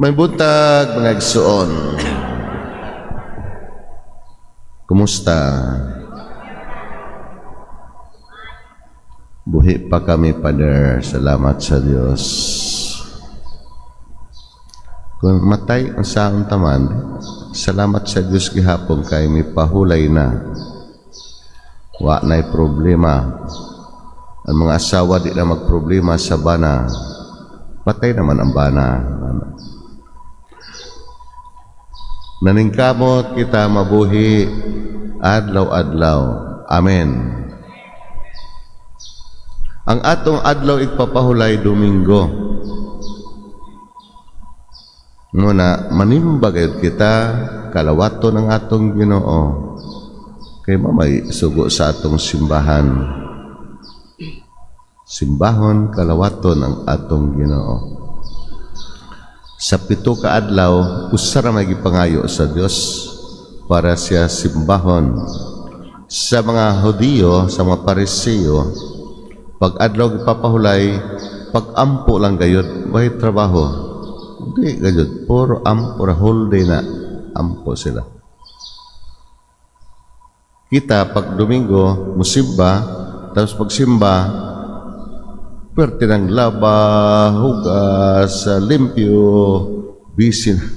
Maayong buntag, mga igsuon. Kumusta? Buhi pa kami, Father. Salamat sa Dios. Kung matay ang saon taman, salamat sa Dios gihapon kay mi pahulay na. Wa na'y problema. Ang mga asawa di na magproblema sa bana. Patay naman ang bana. Naningkamot kita mabuhi adlaw-adlaw. Amen. Ang atong adlaw igpapahulay, Domingo. Muna manimba gayud kita, kalawaton ang atong Ginoo. Kay mamay sugo sa atong simbahan. Simbahon, kalawaton ang atong Ginoo. Sa 7 ka adlaw, usa ra may gipangayo sa Dios para siya simbahon. Sa mga Hudiyo, sa mga Pariseo, pag adlaw gipapahulay, pag-ampo lang gayud, way trabaho. Di gayud, puro ampo ra, whole day na ampo sila. Kita pag Domingo, musimba, tapos pagsimba, pwerte ng laba, hugas, limpyo, busy na.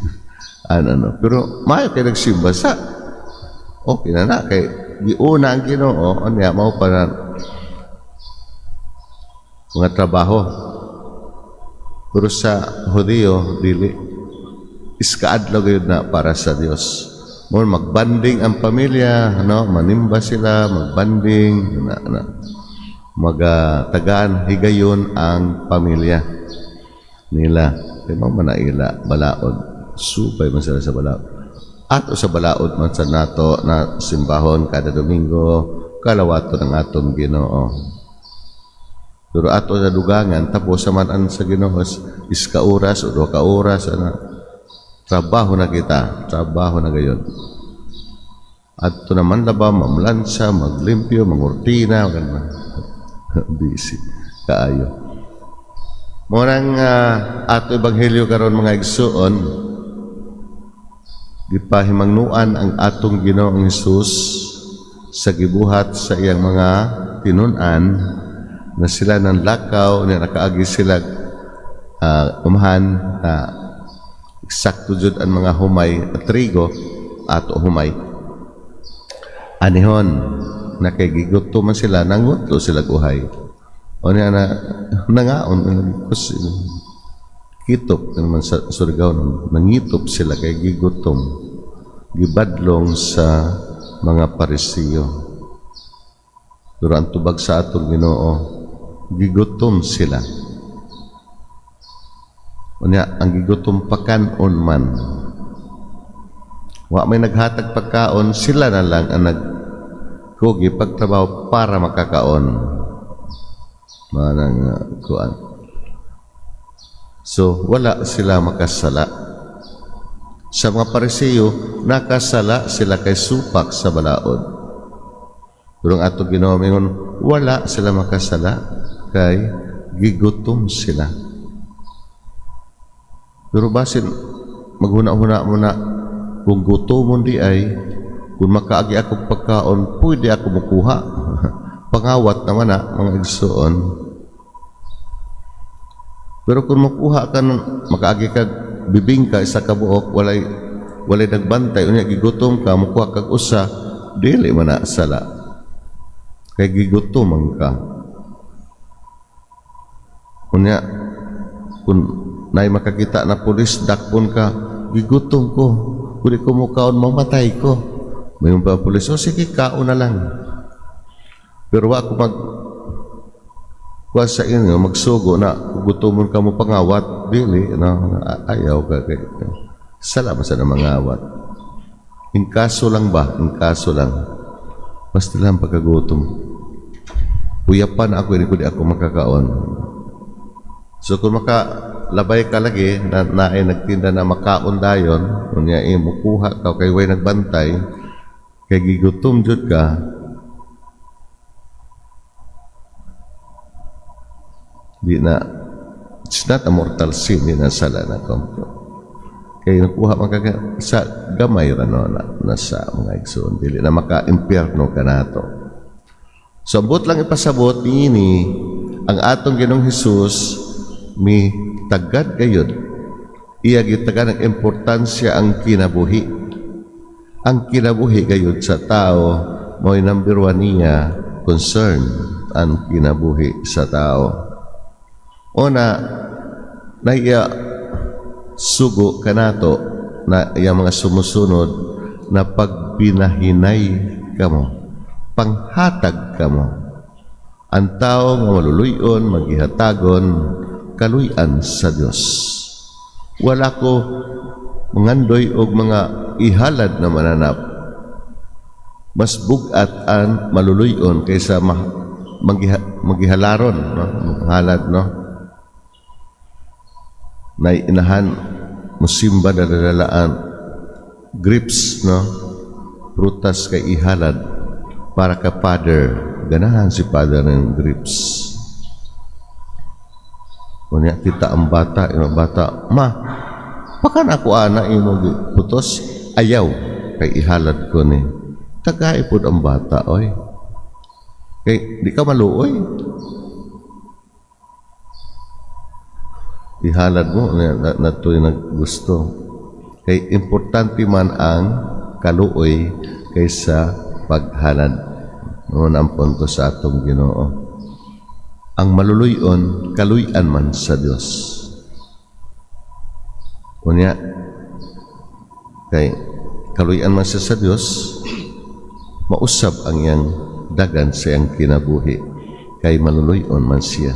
Ano, no. Pero maayo kay nagsimba sa. Okay na na, kay giuna ang Ginoo, unya mao pa na mga trabaho. Pero sa Hudiyo, dili. Iskaadlaw gayud na para sa Dios. Mo magbanding ang pamilya, no? Manimba sila, magbanding, na, na. Magatagaan higayon ang pamilya nila. Kay mao man na ila balaod. Supay man sila sa balaod. Ato sa balaod man sa nato na simbahon kada Domingo, kalawaton ang atong Ginoo. Pero ato sa dugangan, tapos sa man ang sa Ginoo is ka oras o 2 ka oras, ana, trabaho na kita, trabaho na gayon. Ato naman laba, mamlansa, maglimpyo, mangurtina, ganun. Busy kaayo. Morang ato ebanghelyo karon, mga igsuon, gipahimangnuan ang atong Ginoong Hesus sa gibuhat sa iyang mga tinun-an na sila ng lakaw na nakaagi sila umahan na eksakto jud ang mga humay trigo ato humay anihon na kay gigutom man sila, nangutlo sila uhay o niya na nangaon kus kitop naman sa Surigao, nangitop sila kay gigutom, gibadlong sa mga Parisiyo. Pero ang tubag sa atong Ginoo, gigutom sila. Unya ang gigutom pakanon man, wa may naghatag pagkaon, sila na lang ang nagkugi pagtrabaho para makakaon. Manang kuan. So wala sila makasala. Sa mga Parisiyo, nakasala sila kay supak sa balaod. Pero ang atong Ginoo mingon, wala sila makasala kay gigutom sila. Pero basin maghuna-huna mo na kung gutomon di ay, kung makaagi ako pagkaon, pwede ako mukuha. Pangawat naman na, mga igsuon. Pero kung makuha ka ng, makaagi ka bibingka isa ka buok, walay nagbantay, unya gigutom ka, mukuha kag usa, dili man na sala. Kay gigutom man ka. Unya kung naay makakita na pulis, dakpon ka, "Gigutom ko, kung di ko mukaon, mamatay ko." May mga pulis, "Oh, sige, kaon na lang." Pero wa ko mag kuha sa inyo, magsugo na gutomon ka mo pangawat, dili, no, ayaw ka. Kay, sala man sa na mangawat. In kaso lang ba? In kaso lang. Basta lang pagkagutom. Puyapan ako, hindi ko di ako makakaon. So kung makalabay ka lagi, na naay nagtinda na makaon dayon, unya mukuha ka kay way nagbantay, kay gigutom jud ka, di na, it's not a mortal sin, di na sala na kompro. Kay nakuha man ka sa gamay ra, no, na sa mga igsoon, dili na maka-impyerno ka nato. So ambot lang ipasabot niini, ang atong Ginoong Hesus mi tagad gayud, iya gitagan ang importansya ang kinabuhi. Ang kinabuhi gayud sa tao mo'y number one niya concern, ang kinabuhi sa tao. Una, naiya sugo kanato na iya mga sumusunod na pagbinahinay kamo, panghatag kamo. Ang tao nga maluluyon, maghihatagon, kaluyan sa Dios. Wala ko mangandoy og mga ihalad na mananap. Mas bugat ang maluluyon kaysa maghihalaron, no? Halad, no? Nainahan musimba na dalalaan grapes, no, prutas kay ihalad para ka Father. Ganahan si Father ng grapes. Unya kita ang bata, yung bata, "Ma, pakan ako ana imo putos." "Ayaw, kay ihalad ko ni." Tagay pod ang bata, oy. Kay di ka maluoy. Ihalad mo na, na naggusto. Kay importante man ang kaluoy kaysa paghalad. Noon ang punto sa atong Ginoo. Ang maluluyon, kaluyan man sa Dios. Unya, kay kaluyan man siya sa Dios, mausab ang iyang dagan sa iyang kinabuhi, kay maluluyon man siya.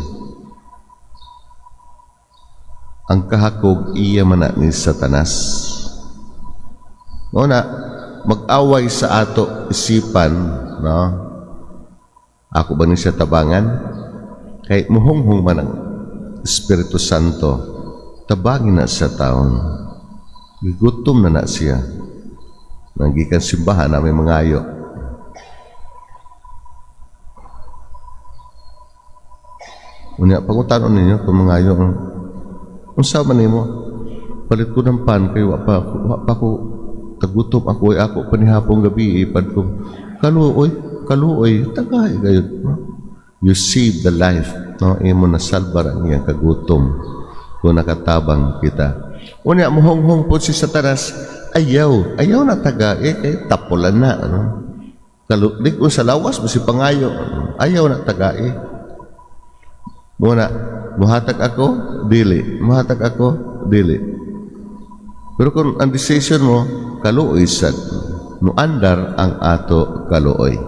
Ang kahakog iya man na ni Satanas. Muna, mag-away sa ato isipan, no? Ako ba ni siya tabangan? Kay muhunghong man ang Espiritu Santo, tabangin na sa taon. Gigutom na na siya. Nanggikan simbahan namin mangayo. Unya, pangutanon ninyo kung mangayo, unsa man nimo? Palit ko ng pan kay wa pa ko tagutom ako, ay ako panihapong gabi ipad ko. Kaluoy, kaluoy, tagay gayud. No? You save the life, no? Imo na salbar ang iyang kagutom kung nakatabang kita. Unya muhonghong po si Satanas, ayaw, ayaw na taga, eh, kay tapulan na, no? Kalulig sa lawas mo si pangayo, ayaw na tagae. Muna, muhatag ako, dili. Muhatag ako, dili. Pero kung ang decision mo, kaluoy sad, nuandar ang ato kaluoy.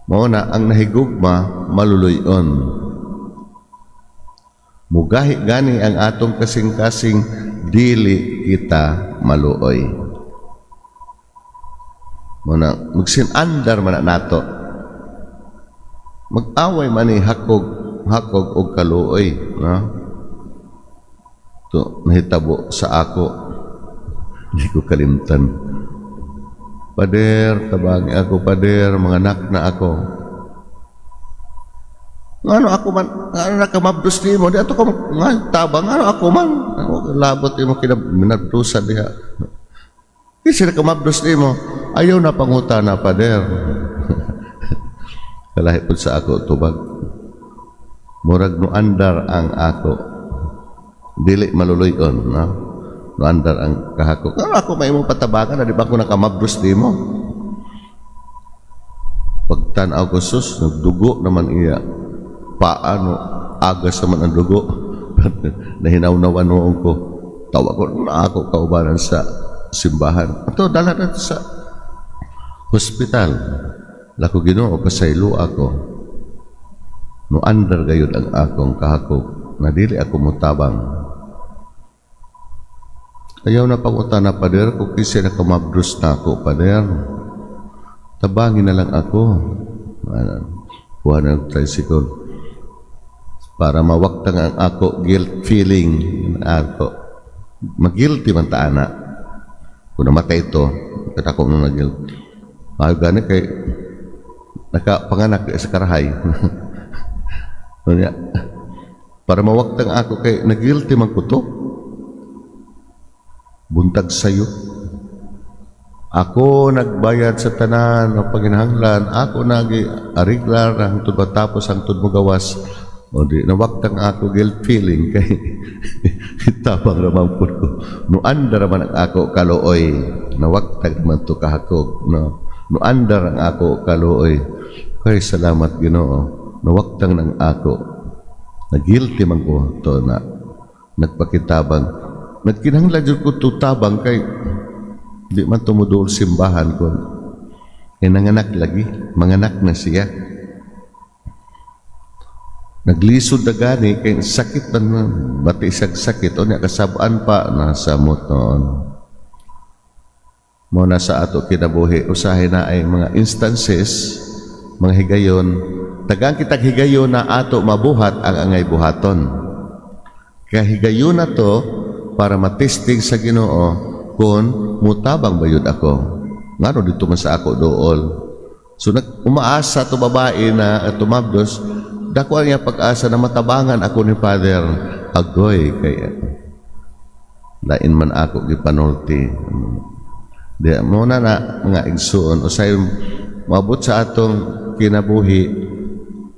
Mauna, ang nahigugma, maluluyon. Mugahi gani ang atong kasing-kasing, dili kita maluoy. Muna, magsinandar man nato. Mag-away man ni hakog, hakog og kaluoy, no? To nahitabo sa ako. Hindi ko kalimtan. "Pader, tabangi ako, pader, mga anak na ako." Ngano ako man, ngano na kamabdos nimo, di ato ka nga tabang, ngano ako man. Labot imo kinabdusan diha. Di sila kamabdos nimo, ayaw na pangutana, pader. Kalahi pud sa ako tubag. Murag no andar ang ako. Dili maluluyon, no? No andar ang kahako. Ngano ako may imong patabangan, na di ba ako nakamabdos nimo? Pagtan-aw ko, sus, nagdugo naman iya. Paano, agas naman ang dugo. Nahinawnawan noon ko. Tawa ko na ako kaubanan sa simbahan. Ito, dala na sa hospital. Lako Ginoo, pasaylo ako. No andar gayud ang akong kahakog, na dili ako mutabang. Ayaw na pangutana, pader, kung kasi nakamabdos na ako, pader. Tabangin na lang ako. Kuha na ng tricycle. Para mawaktang ang ako guilt feeling. Ako. Mag-guilty man ta ana. Kung namatay ito, katako na nag-guilt. Ay, gani kay nakapanganak sa karahay. Para mawaktang ako kay nag-guilty man ko to. Buntag sayo. Ako nagbayad sa tanan ng panginahanglan, ako nagi ariglar hangtod matapos, hangtod mo gawas. O di nawaktang ako guilt feeling kay tabang raman pud ko. No andar man ang ako kaluoy, nawaktag man to kahakog, no. No andar ang ako kaluoy. Kay salamat, Ginoo, nawaktang ng ako. Na guilty man ko to na nagpakitabang. Nagkinahanglan jud ko tutabang kay di man tumudul simbahan ko. Eh nanganak lagi, manganak na siya. Naglisod na gani kay sakit man na, bati siyang sakit o niya kasabaan pa nasamot noon. Mo na sa ato kinabuhi, usahay na ay mga instances, mga higayon, tagang kitag higayon na ato mabuhat ang angay buhaton. Kaya higayon na to para matesting sa Ginoo kung mutabang bayud ako. Ngano dito man sa ako dool. So nag umaasa to babae na tumabdos, dako ang iya pag-asa na matabangan ako ni Father. Agoy kay lain man ako gipanulti. Di mo na na mga igsuon, usay maabot sa atong kinabuhi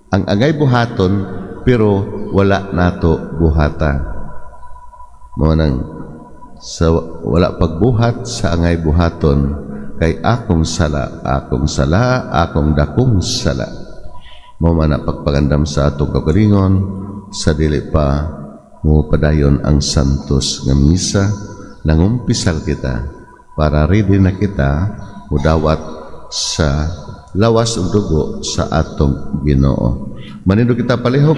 ang angay buhaton pero wala nato buhata. Mo nang sa wala pagbuhat sa angay buhaton kay akong sala, akong sala, akong dakong sala. Mo man na pagpagandam sa atong kaugalingon sa dili pa mo padayon ang santos nga misa, nangumpisal kita para ready na kita mudawat sa lawas ug dugo sa atong Ginoo. Manindog kita palihog.